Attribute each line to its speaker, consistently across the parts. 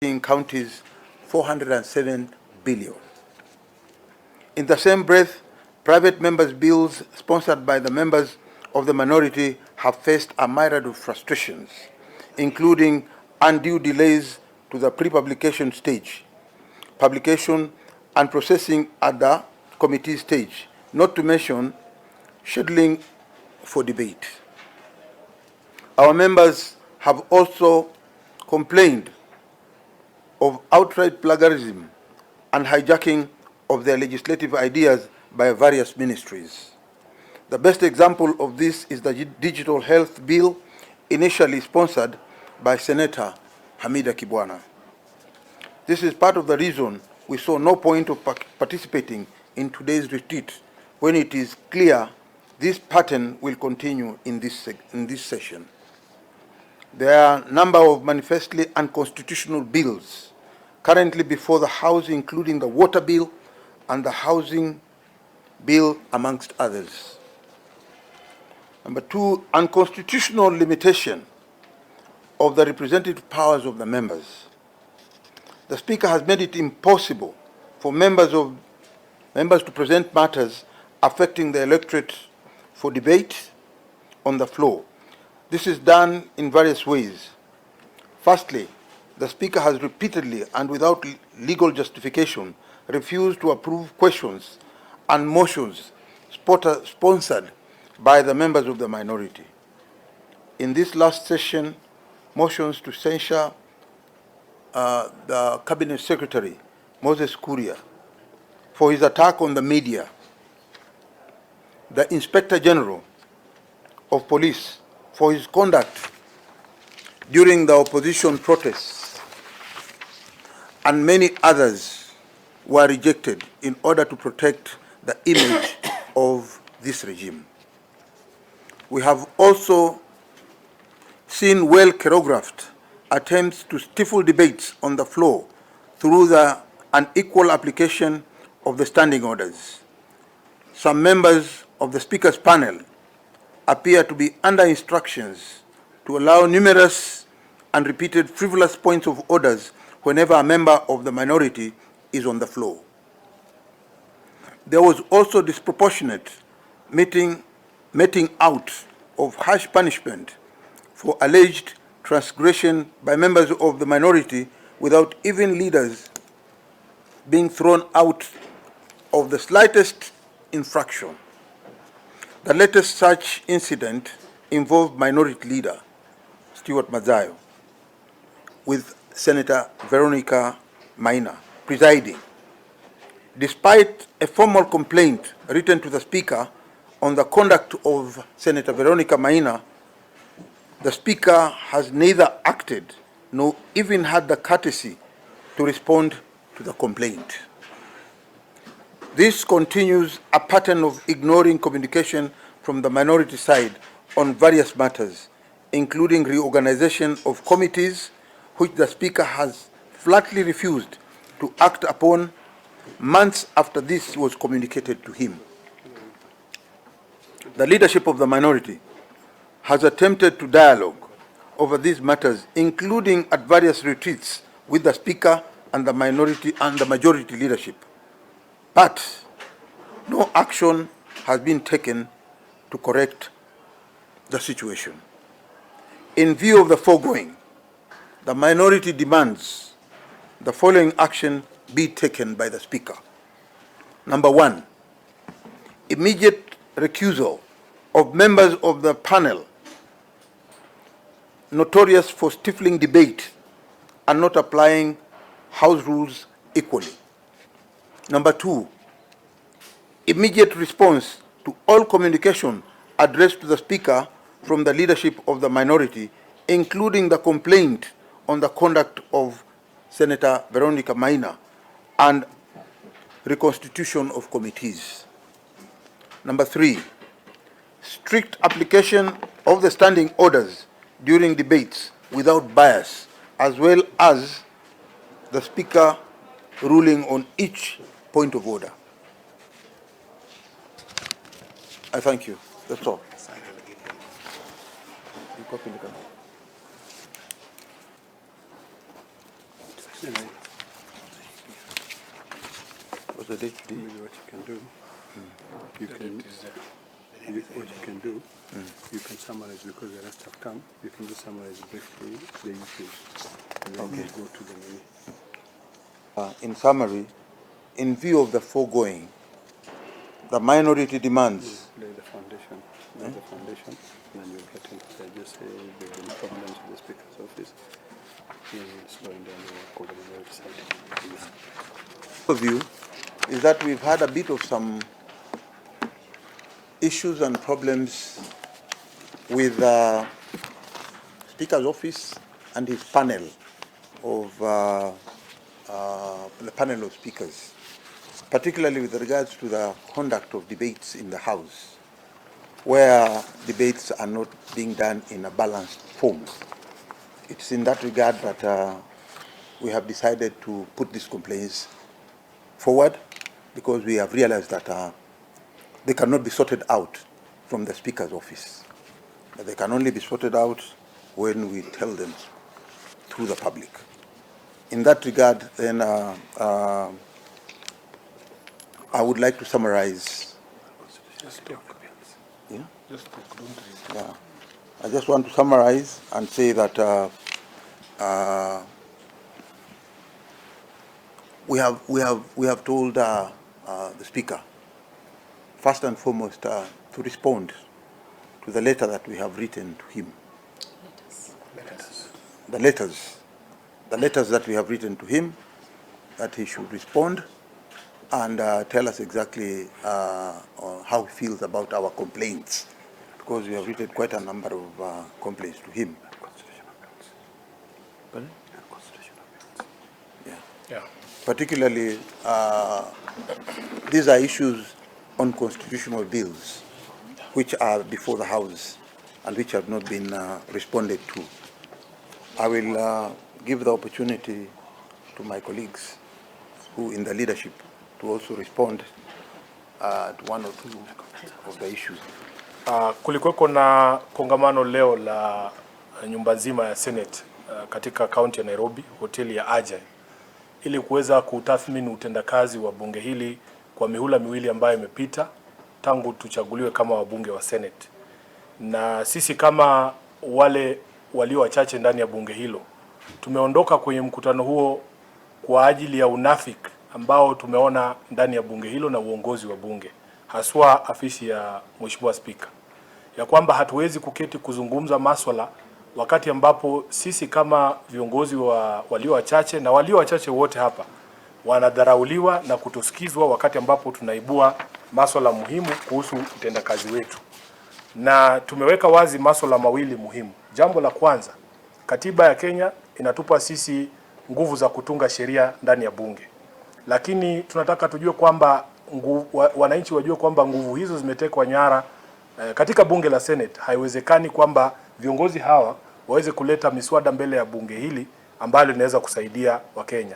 Speaker 1: Counties 407 billion. In the same breath, private members' bills sponsored by the members of the minority have faced a myriad of frustrations, including undue delays to the pre-publication stage, publication and processing at the committee stage, not to mention scheduling for debate. Our members have also complained of outright plagiarism and hijacking of their legislative ideas by various ministries. The best example of this is the Digital Health Bill, initially sponsored by Senator Hamida Kibwana. This is part of the reason we saw no point of participating in today's retreat when it is clear this pattern will continue in this session. There are a number of manifestly unconstitutional bills currently before the House, including the Water Bill and the Housing Bill, amongst others. Number two, unconstitutional limitation of the representative powers of the members. The Speaker has made it impossible for members to present matters affecting the electorate for debate on the floor. This is done in various ways. Firstly, the Speaker has repeatedly and without legal justification refused to approve questions and motions sponsored by the members of the minority. In this last session, motions to censure the Cabinet Secretary, Moses Kuria, for his attack on the media, the Inspector General of Police for his conduct during the opposition protests, and many others were rejected in order to protect the image of this regime. We have also seen well choreographed attempts to stifle debates on the floor through the unequal application of the standing orders. Some members of the Speaker's panel appear to be under instructions to allow numerous and repeated frivolous points of orders whenever a member of the minority is on the floor. There was also disproportionate meting out of harsh punishment for alleged transgression by members of the minority without even leaders being thrown out of the slightest infraction. The latest such incident involved Minority Leader Stewart Madzayo with Senator Veronica Maina presiding. Despite a formal complaint written to the Speaker on the conduct of Senator Veronica Maina, the Speaker has neither acted nor even had the courtesy to respond to the complaint. This continues a pattern of ignoring communication from the minority side on various matters, including reorganization of committees, which the Speaker has flatly refused to act upon months after this was communicated to him. The leadership of the minority has attempted to dialogue over these matters, including at various retreats with the Speaker and the minority and the majority leadership. But no action has been taken to correct the situation. In view of the foregoing, the minority demands the following action be taken by the Speaker. Number one, immediate recusal of members of the panel notorious for stifling debate and not applying House rules equally. Number two, immediate response to all communication addressed to the Speaker from the leadership of the minority, including the complaint on the conduct of Senator Veronica Maina and reconstitution of committees. Number three, strict application of the standing orders during debates without bias, as well as the Speaker ruling on each point of order. I thank you. That's all. You copy the
Speaker 2: Anyway,
Speaker 1: What's the date today?
Speaker 2: maybe what you can do, you can, what you can do, you can summarize because the rest have come. You can just summarize briefly the issues, and then
Speaker 1: Okay.
Speaker 2: we go to the main.
Speaker 1: In summary, in view of the foregoing, the minority demands
Speaker 2: Lay the foundation, lay the foundation, and then you'll get into there. Just say there have been problems with the Speaker's office in slowing down the work of the minority side.
Speaker 1: view is that we've had a bit of some issues and problems with the Speaker's office and his panel of the panel of speakers, particularly with regards to the conduct of debates in the House, where debates are not being done in a balanced form. It's in that regard that we have decided to put these complaints forward, because we have realized that they cannot be sorted out from the Speaker's office. But they can only be sorted out when we tell them through the public. In that regard, then, I would like to summarize.
Speaker 2: Just talk.
Speaker 1: Yeah?
Speaker 2: Just talk, don't read.
Speaker 1: Yeah. I just want to summarize and say that we have told the Speaker, first and foremost, to respond to the letter that we have written to him.
Speaker 2: Letters.
Speaker 1: The letters. The letters that we have written to him, that he should respond and tell us exactly how he feels about our complaints, because we have written quite a number of complaints to him.
Speaker 2: Constitutional bills.
Speaker 1: Pardon?
Speaker 2: Constitutional bills.
Speaker 1: Yeah.
Speaker 3: Yeah.
Speaker 1: Particularly, these are issues on constitutional bills, which are before the House and which have not been responded to. I will give the opportunity to my colleagues who in the leadership to also respond to one or two of the issues.
Speaker 3: Kulikuweko na kongamano leo la nyumba nzima ya Senate katika kaunti ya Nairobi, hoteli ya Agile, ili kuweza kutathmini utendakazi wa bunge hili kwa mihula miwili ambayo imepita tangu tuchaguliwe kama wabunge wa Senate. Na sisi kama wale walio wachache ndani ya bunge hilo tumeondoka kwenye mkutano huo kwa ajili ya unafiki ambao tumeona ndani ya bunge hilo na uongozi wa bunge, haswa afisi ya Mheshimiwa Spika, ya kwamba hatuwezi kuketi kuzungumza maswala wakati ambapo sisi kama viongozi wa walio wachache na walio wachache wote hapa wanadharauliwa na kutosikizwa wakati ambapo tunaibua maswala muhimu kuhusu utendakazi wetu. Na tumeweka wazi maswala mawili muhimu. Jambo la kwanza, katiba ya Kenya inatupa sisi nguvu za kutunga sheria ndani ya bunge, lakini tunataka tujue kwamba wananchi wajue kwamba nguvu hizo zimetekwa nyara katika bunge la Senate. Haiwezekani kwamba viongozi hawa waweze kuleta miswada mbele ya bunge hili ambalo linaweza kusaidia Wakenya.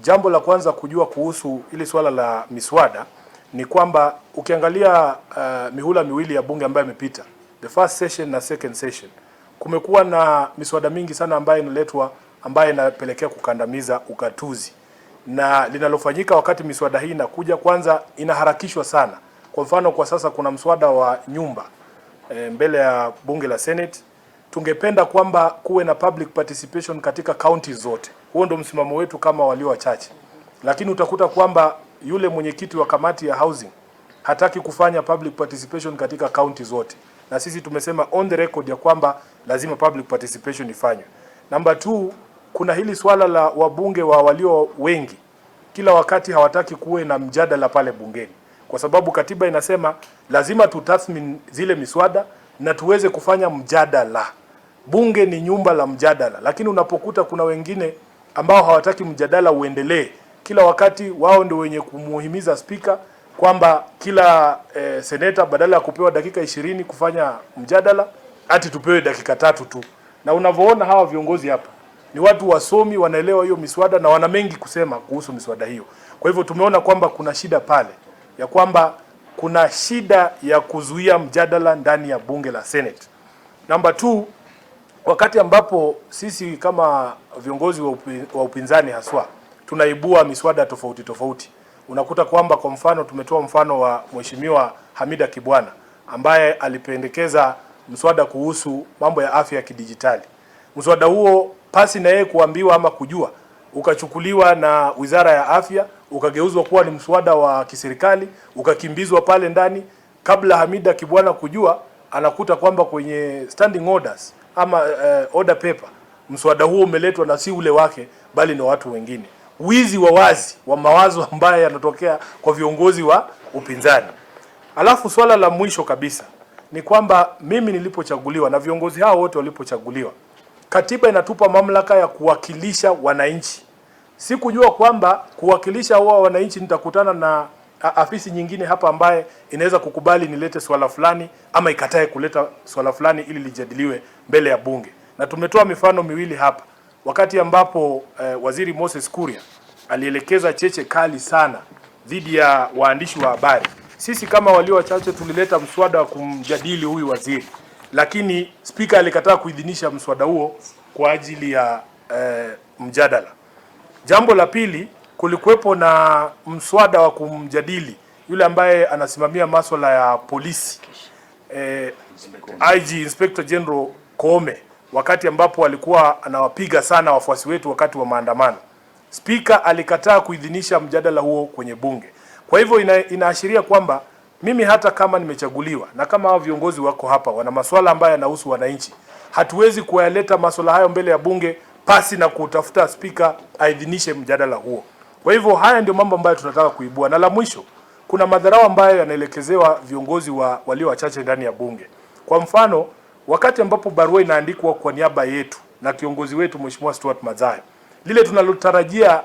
Speaker 3: Jambo la kwanza kujua kuhusu hili swala la miswada ni kwamba ukiangalia mihula miwili ya bunge ambayo imepita, the first session na second session, kumekuwa na miswada mingi sana ambayo inaletwa ambayo inapelekea kukandamiza ugatuzi, na linalofanyika wakati miswada hii inakuja, kwanza inaharakishwa sana. Kwa mfano, kwa sasa kuna mswada wa nyumba mbele ya bunge la Senate. Tungependa kwamba kuwe na public participation katika county zote. Huo ndio msimamo wetu kama walio wachache, lakini utakuta kwamba yule mwenyekiti wa kamati ya housing hataki kufanya public participation katika county zote, na sisi tumesema on the record ya kwamba lazima public participation ifanywe. Number 2, kuna hili swala la wabunge wa walio wengi kila wakati hawataki kuwe na mjadala pale bungeni, kwa sababu katiba inasema lazima tutathmini zile miswada na tuweze kufanya mjadala. Bunge ni nyumba la mjadala, lakini unapokuta kuna wengine ambao hawataki mjadala uendelee, kila wakati wao ndio wenye kumuhimiza spika kwamba kila seneta badala ya kupewa dakika 20 kufanya mjadala ati tupewe dakika 3 tu. Na unavyoona hawa viongozi hapa ni watu wasomi, wanaelewa hiyo miswada na wana mengi kusema kuhusu miswada hiyo. Kwa hivyo tumeona kwamba kuna shida pale ya kwamba kuna shida ya kuzuia mjadala ndani ya bunge la Senate. Number 2, Wakati ambapo sisi kama viongozi wa upinzani haswa tunaibua miswada tofauti tofauti, unakuta kwamba kwa mfano tumetoa mfano wa Mheshimiwa Hamida Kibwana ambaye alipendekeza mswada kuhusu mambo ya afya ya kidijitali. Mswada huo pasi na yeye kuambiwa ama kujua, ukachukuliwa na Wizara ya Afya ukageuzwa kuwa ni mswada wa kiserikali, ukakimbizwa pale ndani. Kabla Hamida Kibwana kujua, anakuta kwamba kwenye standing orders ama order paper mswada huo umeletwa na si ule wake, bali ni watu wengine. Wizi wa wazi wa mawazo ambayo yanatokea kwa viongozi wa upinzani. Alafu swala la mwisho kabisa ni kwamba mimi nilipochaguliwa na viongozi hao wote walipochaguliwa, katiba inatupa mamlaka ya kuwakilisha wananchi. Sikujua kwamba kuwakilisha hao wananchi nitakutana na afisi nyingine hapa ambaye inaweza kukubali nilete swala fulani ama ikatae kuleta swala fulani ili lijadiliwe mbele ya bunge. Na tumetoa mifano miwili hapa, wakati ambapo Waziri Moses Kuria alielekeza cheche kali sana dhidi ya waandishi wa habari. Sisi kama walio wachache tulileta mswada wa kumjadili huyu waziri, lakini spika alikataa kuidhinisha mswada huo kwa ajili ya mjadala. Jambo la pili, kulikuwepo na mswada wa kumjadili yule ambaye anasimamia masuala ya polisi IG Inspector General Koome, wakati ambapo alikuwa anawapiga sana wafuasi wetu wakati wa maandamano. Spika alikataa kuidhinisha mjadala huo kwenye bunge. Kwa hivyo inaashiria kwamba mimi hata kama nimechaguliwa na kama hao viongozi wako hapa wana masuala ambayo yanahusu wananchi, hatuwezi kuyaleta masuala hayo mbele ya bunge pasi na kutafuta spika aidhinishe mjadala huo. Kwa hivyo haya ndio mambo ambayo tunataka kuibua. Na la mwisho, kuna madharau ambayo yanaelekezewa viongozi wa walio wachache ndani ya bunge. Kwa mfano, wakati ambapo barua inaandikwa kwa niaba yetu na kiongozi wetu Mheshimiwa Stuart Madzayo, lile tunalotarajia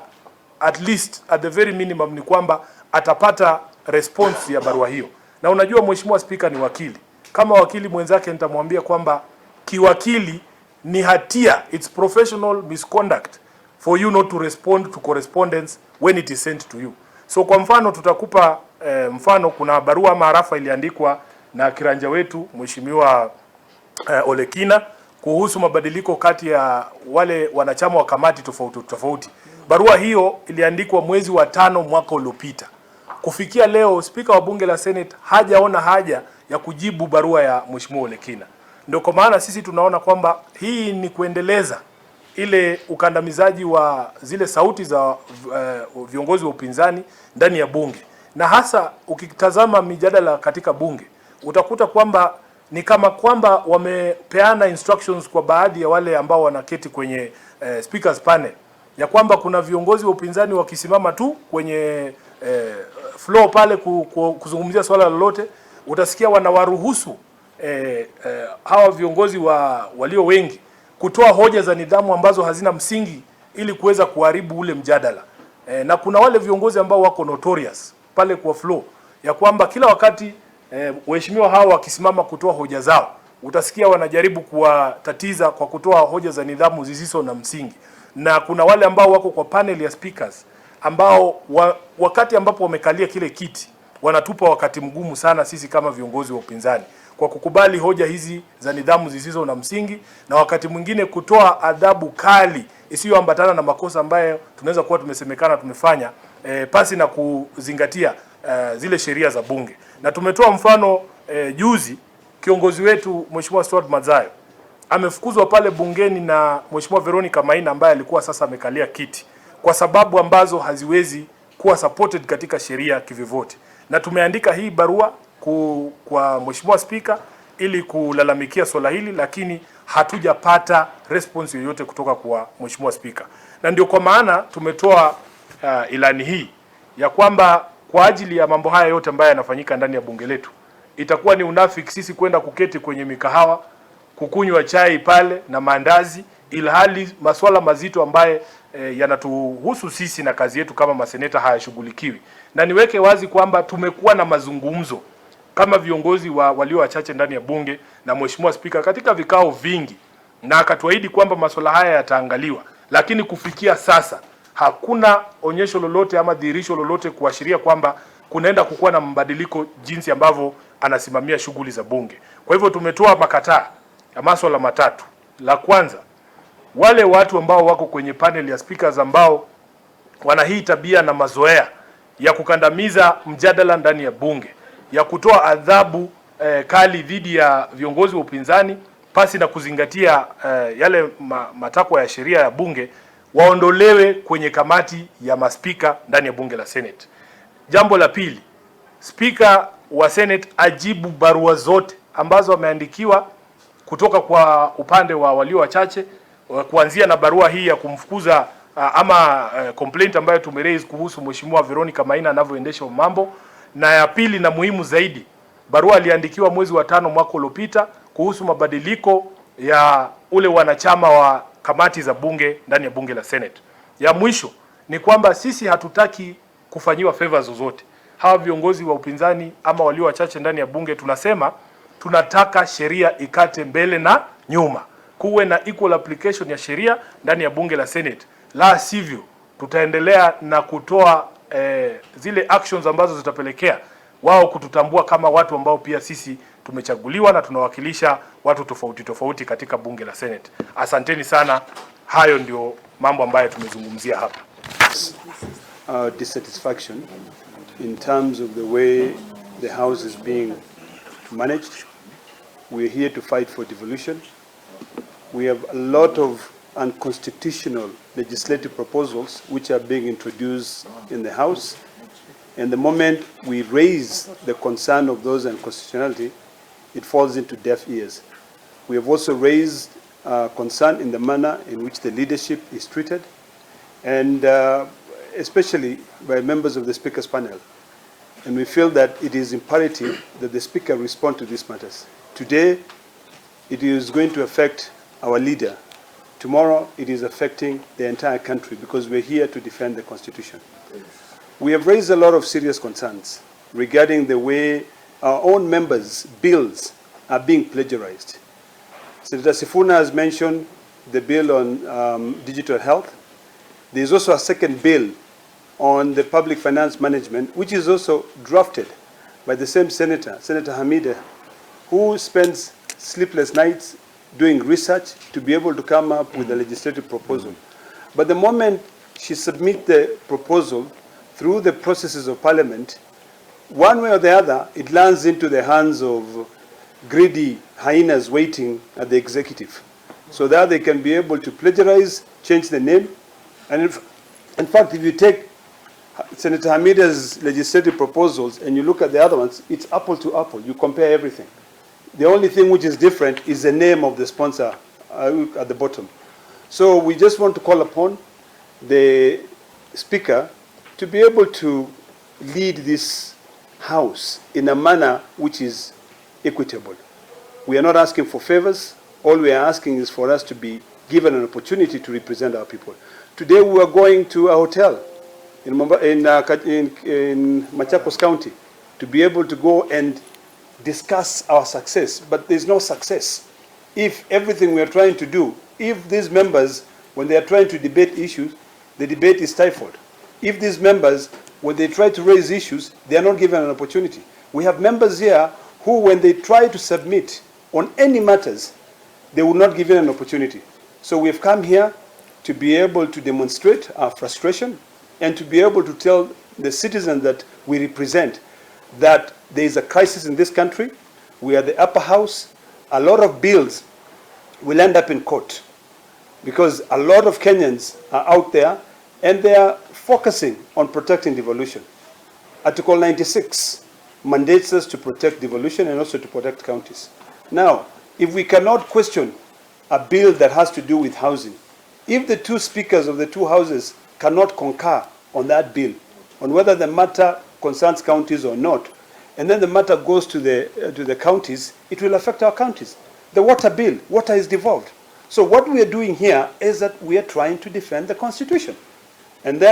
Speaker 3: at least at the very minimum ni kwamba atapata response ya barua hiyo. Na unajua Mheshimiwa Spika ni wakili. Kama wakili mwenzake nitamwambia kwamba kiwakili ni hatia, it's professional misconduct for you not to respond to correspondence when it is sent to you. So kwa mfano tutakupa mfano, kuna barua ama harafa iliandikwa na kiranja wetu Mheshimiwa Olekina kuhusu mabadiliko kati ya wale wanachama wa kamati tofauti tofauti. Barua hiyo iliandikwa mwezi wa 5 mwaka uliopita. Kufikia leo spika wa bunge la Senate hajaona haja ya kujibu barua ya Mheshimiwa Olekina. Ndio kwa maana sisi tunaona kwamba hii ni kuendeleza ile ukandamizaji wa zile sauti za viongozi wa upinzani ndani ya bunge, na hasa ukitazama mijadala katika bunge utakuta kwamba ni kama kwamba wamepeana instructions kwa baadhi ya wale ambao wanaketi kwenye speakers panel ya kwamba kuna viongozi wa upinzani wakisimama tu kwenye floor pale kuzungumzia swala lolote, utasikia wanawaruhusu hawa viongozi wa walio wengi kutoa hoja za nidhamu ambazo hazina msingi ili kuweza kuharibu ule mjadala. Na kuna wale viongozi ambao wako notorious pale kwa floor ya kwamba kila wakati waheshimiwa hawa wakisimama kutoa hoja zao utasikia wanajaribu kuwatatiza kwa kutoa hoja za nidhamu zisizo na msingi. Na kuna wale ambao wako kwa panel ya speakers ambao wakati ambapo wamekalia kile kiti wanatupa wakati mgumu sana sisi kama viongozi wa upinzani kwa kukubali hoja hizi za nidhamu zisizo na msingi, na wakati mwingine kutoa adhabu kali isiyoambatana na makosa ambayo tunaweza kuwa tumesemekana tumefanya pasi na kuzingatia zile sheria za bunge. Na tumetoa mfano juzi kiongozi wetu Mheshimiwa Stuart Madzayo amefukuzwa pale bungeni na Mheshimiwa Veronica Maina ambaye alikuwa sasa amekalia kiti kwa sababu ambazo haziwezi kuwa supported katika sheria kivyovyote. Na tumeandika hii barua kwa Mheshimiwa Spika ili kulalamikia swala hili, lakini hatujapata response yoyote kutoka kwa Mheshimiwa Spika. Na ndio kwa maana tumetoa ilani hii ya kwamba kwa ajili ya mambo haya yote ambayo yanafanyika ndani ya bunge letu, itakuwa ni unafiki sisi kwenda kuketi kwenye mikahawa kukunywa chai pale na maandazi, ilhali masuala mazito ambaye yanatuhusu sisi na kazi yetu kama maseneta hayashughulikiwi. Na niweke wazi kwamba tumekuwa na mazungumzo kama viongozi wa walio wachache ndani ya bunge na Mheshimiwa Spika katika vikao vingi, na akatuahidi kwamba masuala haya yataangaliwa, lakini kufikia sasa hakuna onyesho lolote ama dhihirisho lolote kuashiria kwamba kunaenda kukuwa na mabadiliko jinsi ambavyo anasimamia shughuli za bunge. Kwa hivyo tumetoa makataa ya masuala matatu. La kwanza, wale watu ambao wako kwenye panel ya speakers ambao wana hii tabia na mazoea ya kukandamiza mjadala ndani ya bunge, ya kutoa adhabu kali dhidi ya viongozi wa upinzani pasi na kuzingatia yale matakwa ya sheria ya bunge, waondolewe kwenye kamati ya maspika ndani ya bunge la Senate. Jambo la pili, spika wa Senate ajibu barua zote ambazo ameandikiwa kutoka kwa upande wa walio wachache, kuanzia na barua hii ya kumfukuza ama complaint ambayo tumeraise kuhusu Mheshimiwa Veronica Maina anavyoendesha mambo, na ya pili na muhimu zaidi, barua aliandikiwa mwezi wa 5 mwaka uliopita kuhusu mabadiliko ya ule wanachama wa kamati za bunge ndani ya bunge la Senate. Ya mwisho ni kwamba sisi hatutaki kufanyiwa favors zozote. Hawa viongozi wa upinzani ama walio wachache ndani ya bunge tunasema tunataka sheria ikate mbele na nyuma, kuwe na equal application ya sheria ndani ya bunge la Senate, la sivyo tutaendelea na kutoa zile actions ambazo zitapelekea wao kututambua kama watu ambao pia sisi tumechaguliwa na tunawakilisha watu tofauti tofauti katika bunge la Senate. Asanteni sana, hayo ndio mambo ambayo tumezungumzia hapa.
Speaker 2: Our dissatisfaction in terms of the way the House is being managed. We're here to fight for devolution. We have a lot of unconstitutional legislative proposals which are being introduced in the House. And the moment we raise the concern of those unconstitutionality, it falls into deaf ears. We have also raised concern in the manner in which the leadership is treated, and especially by members of the Speaker's panel. And we feel that it is imperative that the Speaker respond to these matters. Today, it is going to affect our leader. Tomorrow, it is affecting the entire country because we're here to defend the Constitution. We have raised a lot of serious concerns regarding the way our own members' bills are being plagiarized. Senator Sifuna has mentioned the bill on digital health. There is also a second bill on the public finance management, which is also drafted by the same senator, Senator Hamida, who spends sleepless nights doing research to be able to come up with a legislative proposal. But the moment she submits the proposal through the processes of parliament, one way or the other, it lands into the hands of greedy hyenas waiting at the executive, so that they can be able to plagiarize, change the name. And in fact, if you take Senator Hamida's legislative proposals and you look at the other ones, it's apple to apple. You compare everything. The only thing which is different is the name of the sponsor at the bottom. So we just want to call upon the Speaker to be able to lead this House in a manner which is equitable. We are not asking for favors. All we are asking is for us to be given an opportunity to represent our people. Today we are going to a hotel in Machakos County to be able to go and discuss our success. But there's no success if everything we are trying to do, if these members, when they are trying to debate issues, the debate is stifled. If these members, when they try to raise issues, they are not given an opportunity. We have members here who, when they try to submit on any matters, they will not give an opportunity. So we have come here to be able to demonstrate our frustration and to be able to tell the citizens that we represent that there is a crisis in this country. We are the upper house. A lot of bills will end up in court because a lot of Kenyans are out there and they are focusing on protecting devolution. Article 96 mandates us to protect devolution and also to protect counties. Now, if we cannot question a bill that has to do with housing, if the two speakers of the two houses cannot concur on that bill, on whether the matter concerns counties or not, and then the matter goes to the counties, it will affect our counties. The water bill, water is devolved. So what we are doing here is that we are trying to defend the Constitution. And then